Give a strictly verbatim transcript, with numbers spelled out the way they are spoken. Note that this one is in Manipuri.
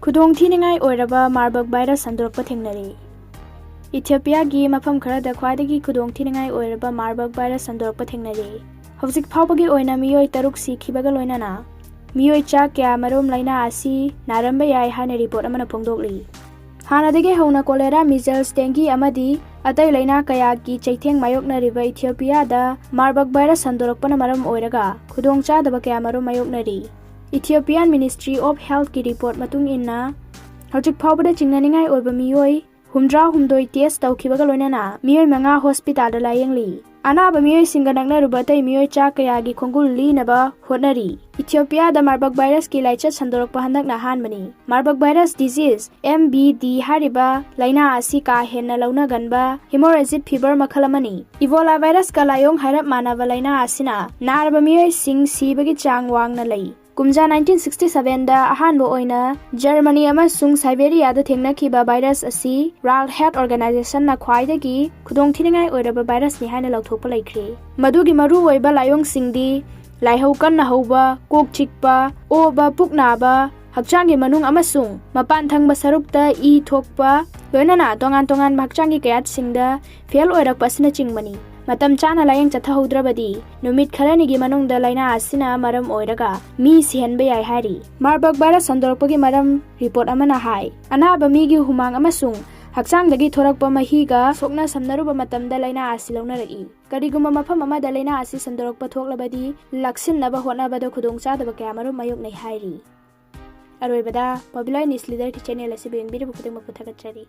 ꯈꯨꯗꯣꯡꯊꯤꯅꯤꯡꯉꯥꯏ ꯑꯣꯏꯔꯕ ꯃꯥꯔꯕꯔꯒ ꯚꯥꯏꯔꯁ ꯁꯟꯗꯣꯔꯛꯄ ꯊꯦꯡꯅꯔꯦ꯫ ꯏꯊꯤꯑꯣꯄꯤꯌꯥꯒꯤ ꯃꯐꯝ ꯈꯔꯗ ꯈ꯭ꯋꯥꯏꯗꯒꯤ ꯈꯨꯗꯣꯡꯊꯤꯅꯤꯡꯉꯥꯏ ꯑꯣꯏꯔꯕ ꯃꯥꯔꯕꯔꯒ ꯚꯥꯏꯔꯁ ꯁꯟꯗꯣꯔꯛꯄ ꯊꯦꯡꯅꯔꯦ꯫ ꯍꯧꯖꯤꯛ ꯐꯥꯎꯕꯒꯤ ꯑꯣꯏꯅ ꯃꯤꯑꯣꯏ ꯇꯔꯨꯛ ꯁꯤꯈꯤꯕꯒ ꯂꯣꯏꯅꯅ ꯃꯤꯑꯣꯏ ꯆꯥ ꯀꯌꯥ ꯃꯔꯨꯝ ꯂꯥꯏꯅꯥ ꯑꯁꯤ ꯅꯥꯔꯝꯕ ꯌꯥꯏ ꯍꯥꯏꯅ ꯔꯤꯄꯣꯔꯠ ꯑꯃꯅ ꯐꯣꯡꯗꯣꯛꯂꯤ꯫ ꯍꯥꯟꯅꯗꯒꯤ ꯍꯧꯅ ꯀꯣꯂꯦꯔꯥ, ꯃꯤꯖꯜꯁ, ꯗꯦꯡꯒꯤ ꯑꯃꯗꯤ ꯑꯇꯩ ꯂꯥꯏꯅꯥ ꯀꯌꯥꯒꯤ ꯆꯩꯊꯦꯡ ꯃꯥꯌꯣꯛꯅꯔꯤꯕ ꯏꯊꯤꯑꯣꯄꯤꯌꯥꯗ ꯃꯥꯔꯕꯔꯒ ꯚꯥꯏꯔꯁ ꯁꯟꯗꯣꯔꯛꯄꯅ ꯃꯔꯝ ꯑꯣꯏꯔꯒ ꯈꯨꯗꯣꯡꯆꯥꯗꯕ ꯀꯌꯥ ꯃꯔꯨꯝ ꯃꯥꯌꯣꯛꯅꯔꯤ꯫ Ethiopian Ministry of Healthꯀꯤ ꯔꯤꯄꯣꯔꯠ ꯃꯇꯨꯡ ꯏꯟꯅ, ꯍꯧꯖꯤꯛ ꯐꯥꯎꯕꯗ ꯆꯤꯡꯅꯅꯤꯡꯉꯥꯏ ꯑꯣꯏꯕ ꯃꯤꯑꯣꯏ ꯍꯨꯝꯗ꯭ꯔꯥ ꯍꯨꯝꯗꯣꯏ ꯇꯦꯁ ꯇꯧꯈꯤꯕꯒ ꯂꯣꯏꯅꯅ ꯃꯤꯑꯣꯏ ꯃꯉꯥ ꯍꯣꯁꯄꯤꯇꯥꯜꯗ ꯂꯥꯌꯦꯡꯂꯤ꯫ ꯑꯅꯥꯕ ꯃꯤꯑꯣꯏꯁꯤꯡꯒ ꯅꯛꯅꯔꯨꯕ ꯑꯇꯩ ꯃꯤꯑꯣꯏ ꯆꯥ ꯀꯌꯥꯒꯤ ꯈꯣꯡꯒꯨꯜ ꯂꯤꯅꯕ ꯍꯣꯠꯅꯔꯤ꯫ ꯏꯊꯤꯑꯣꯄꯤꯌꯥꯗ ꯃꯥꯔꯕꯔꯒ ꯚꯥꯏꯔꯁꯀꯤ ꯂꯥꯏꯆꯠ ꯁꯟꯗꯣꯔꯛꯄ ꯍꯟꯗꯛꯅ ꯑꯍꯥꯟꯕꯅꯤ꯫ ꯃꯥꯔꯕꯔꯒ virus disease, M B D, ꯍꯥꯏꯔꯤꯕ ꯂꯥꯏꯅꯥ ꯑꯁꯤ ꯀꯥ ꯍꯦꯟꯅ ꯂꯧꯅꯒꯟꯕ ꯍꯤꯃꯣꯔꯦꯖꯤꯛ ꯐꯤꯕꯔ ꯃꯈꯜ ꯑꯃꯅꯤ꯫ ꯏꯕꯣꯂꯥ ꯚꯥꯏꯔꯁꯀ ꯂꯥꯏꯑꯣꯡ ꯍꯥꯏꯔꯞ ꯃꯥꯟꯅꯕ ꯂꯥꯏꯅꯥ ꯑꯁꯤꯅ ꯅꯥꯔꯕ ꯃꯤꯑꯣꯏꯁꯤꯡ ꯁꯤꯕꯒꯤ ꯆꯥꯡ ꯋꯥꯡꯅ ꯂꯩ꯫ ꯀꯨꯝꯖꯥ nineteen sixty sevenꯗ ꯑꯍꯥꯟꯕ ꯑꯣꯏꯅ ꯖꯔꯃꯅꯤ ꯑꯃꯁꯨꯡ ꯁꯥꯏꯕꯦꯔꯤꯌꯥꯗ ꯊꯦꯡꯅꯈꯤꯕ ꯚꯥꯏꯔꯁ ꯑꯁꯤ World Health Organizationꯅ ꯈ꯭ꯋꯥꯏꯗꯒꯤ ꯈꯨꯗꯣꯡꯊꯤꯅꯤꯡꯉꯥꯏ ꯑꯣꯏꯔꯕ ꯚꯥꯏꯔꯁꯅꯤ ꯍꯥꯏꯅ ꯂꯥꯎꯊꯣꯛꯄ ꯂꯩꯈ꯭ꯔꯦ꯫ ꯃꯗꯨꯒꯤ ꯃꯔꯨꯑꯣꯏꯕ ꯂꯥꯏꯑꯣꯡꯁꯤꯡꯗꯤ ꯂꯥꯏꯍꯧ ꯀꯟꯅ ꯍꯧꯕ, ꯀꯣꯛ ꯆꯤꯛꯄ, ꯑꯣꯕ, ꯄꯨꯛ ꯅꯥꯕ, ꯍꯛꯆꯥꯡꯒꯤ ꯃꯅꯨꯡ ꯑꯃꯁꯨꯡ ꯃꯄꯥꯟ ꯊꯪꯕ ꯁꯔꯨꯛꯇ ꯏ ꯊꯣꯛꯄ, ꯂꯣꯏꯅꯅ ꯇꯣꯉꯥꯟ ꯇꯣꯉꯥꯟꯕ ꯍꯛꯆꯥꯡꯒꯤ ꯀꯌꯥꯠꯁꯤꯡꯗ ꯐꯦꯜ ꯑꯣꯏꯔꯛꯄ ꯑꯁꯤꯅꯆꯤꯡꯕꯅꯤ꯫ ꯃꯇꯝ ꯆꯥꯅ ꯂꯥꯌꯦꯡ ꯆꯠꯊꯍꯧꯗ꯭ꯔꯕꯗꯤ ꯅꯨꯃꯤꯠ ꯈꯔꯅꯤꯒꯤ ꯃꯅꯨꯡꯗ ꯂꯥꯏꯅꯥ ꯑꯁꯤꯅ ꯃꯔꯝ ꯑꯣꯏꯔꯒ ꯃꯤ ꯁꯤꯍꯟꯕ ꯌꯥꯏ ꯍꯥꯏꯔꯤ꯫ ꯃꯥꯔꯕꯔꯒ ꯚꯥꯏꯔꯁ ꯁꯟꯗꯣꯔꯛꯄꯒꯤ ꯃꯔꯝ ꯔꯤꯄꯣꯔꯠ ꯑꯃꯅ ꯍꯥꯏ, ꯑꯅꯥꯕ ꯃꯤꯒꯤ ꯍꯨꯃꯥꯡ ꯑꯃꯁꯨꯡ ꯍꯛꯆꯥꯡꯗꯒꯤ ꯊꯣꯔꯛꯄ ꯃꯍꯤꯒ ꯁꯣꯛꯅ ꯁꯝꯅꯔꯨꯕ ꯃꯇꯝꯗ ꯂꯥꯏꯅꯥ ꯑꯁꯤ ꯂꯧꯅꯔꯛꯏ꯫ ꯀꯔꯤꯒꯨꯝꯕ ꯃꯐꯝ ꯑꯃꯗ ꯂꯥꯏꯅꯥ ꯑꯁꯤ ꯁꯟꯗꯣꯔꯛꯄ ꯊꯣꯛꯂꯕꯗꯤ, ꯂꯥꯛꯁꯤꯟꯅꯕ ꯍꯣꯠꯅꯕꯗ ꯈꯨꯗꯣꯡꯆꯥꯗꯕ ꯀꯌꯥꯃꯔꯨꯝ ꯃꯥꯌꯣꯛꯅꯩ ꯍꯥꯏꯔꯤ꯫ ꯑꯔꯣꯏꯕꯗ, Popular News Leaderꯒꯤ channel ꯑꯁꯤꯕꯨ ꯌꯦꯡꯕꯤꯔꯤꯕ ꯈꯨꯗꯤꯡꯃꯛꯄꯨ ꯊꯥꯒꯠꯆꯔꯤ꯫